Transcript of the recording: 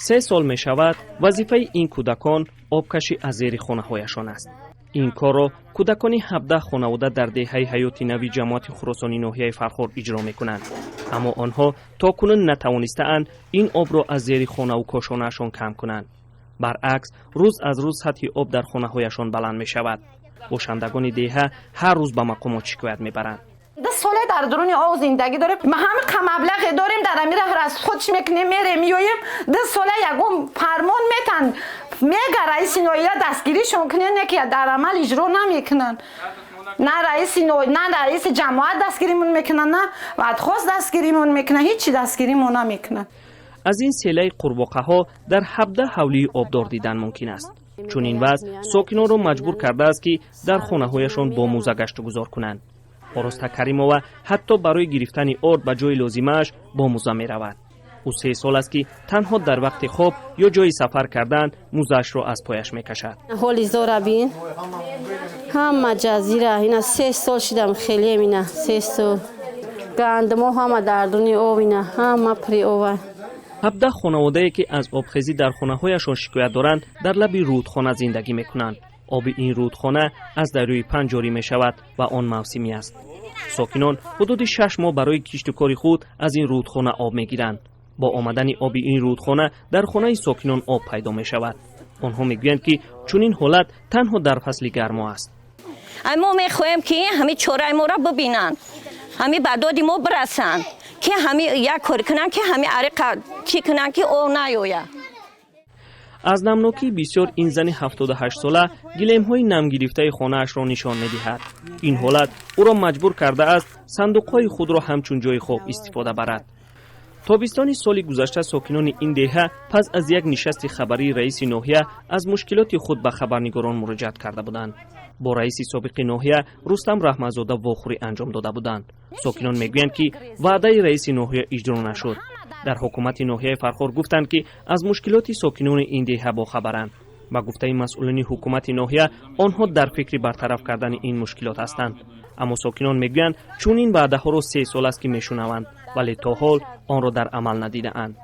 3 сол мешавад, вазифаи ин кӯдакон обкашӣ аз зери хонаҳояшон аст. Ин корро кӯдакони 17 хонавода дар деҳаи Ҳаёти Нави ҷамоати Хуросони ноҳияи Фархор иҷро мекунанд, аммо онҳо то кунун натавонистаанд ин обро аз зери хонаву кошонаашон кам кунанд. Баръакс, рӯз аз рӯз сатҳи об дар хонаҳояшон баланд мешавад. Бошандагони деҳа ҳар рӯз ба мақомот шикоят мебаранд. 2 соле дар дуруни об зиндагӣ дорем. Ма ҳами маблағе дорем, дар ами раҳ расход мекунем, мерем, меоем. 2 сола ягон фармон метан, мега раиси ноҳия дастгиришон кунен, ки дар амал иҷро намекунанд. На раиси, на раиси ҷамоат дастгиримон мекунанд, на вадхост дастгиримон мекунанд, ҳечи дастгиримон намекунанд. Аз ин селаи қурбоқаҳо дар 17 ҳавлии обдор дидан мумкин аст. Чунин вазъ сокинонро маҷбур кардааст, ки дар хонаҳояшон бо мӯза гаштугузор кунанд. Ороста Каримова ҳатто барои гирифтани орд ба ҷои лозимааш бо мӯза меравад. Ӯ 3 сол аст, ки танҳо дар вақти хоб ё ҷои сафар кардан мӯзаашро аз пояш мекашад. Ҳоли зора бин, ҳама ҷазира. Ина 3 сол шидам, хелем, ина 3 сол гандумо ҳама дар дуни об, ина ҳама пури ова. 17 хонаводае, ки аз обхезӣ дар хонаҳояшон шикоят доранд, дар лаби рӯдхона зиндагӣ мекунанд. Оби ин рӯдхона аз дарёи Панҷ ҷорӣ мешавад ва он мавсимӣ аст. Сокинон ҳудуди 6 моҳ барои кишту кори худ аз ин рӯдхона об мегиранд. Бо омадани оби ин рӯдхона дар хонаи сокинон об пайдо мешавад. Онҳо мегӯянд, ки чунин ҳолат танҳо дар фасли гармо аст. Ай, мо мехоҳем, ки ҳами чораи моро бибинанд, ҳами ба доди мо бирасанд, ки ҳами як кор кунанд, ки ҳами ариқа чӣ кунанд, ки об наёяд. Аз намнокии бисёр ин зани 78-сола гилемҳои намгирифтаи хонаашро нишон медиҳад. Ин ҳолат ӯро маҷбур кардааст, сандуқҳои худро ҳамчун ҷои хоб истифода барад. Тобистони соли гузашта сокинони ин деҳа пас аз як нишасти хабарии раиси ноҳия аз мушкилоти худ ба хабарнигорон муроҷиат карда буданд. Бо раиси собиқи ноҳия Рустам Раҳматзода вохӯрӣ анҷом дода буданд. Сокинон мегӯянд, ки ваъдаи раиси ноҳия иҷро нашуд. Дар ҳукумати ноҳияи Фархор гуфтанд, ки аз мушкилоти сокинони ин деҳа бохабаранд. Ба гуфтаи масъулини ҳукумати ноҳия, онҳо дар фикри бартараф кардани ин мушкилот ҳастанд. Аммо сокинон мегӯянд, чунин ваъдаҳоро 3 сол аст, ки мешунаванд, вале то ҳол онро дар амал надидаанд.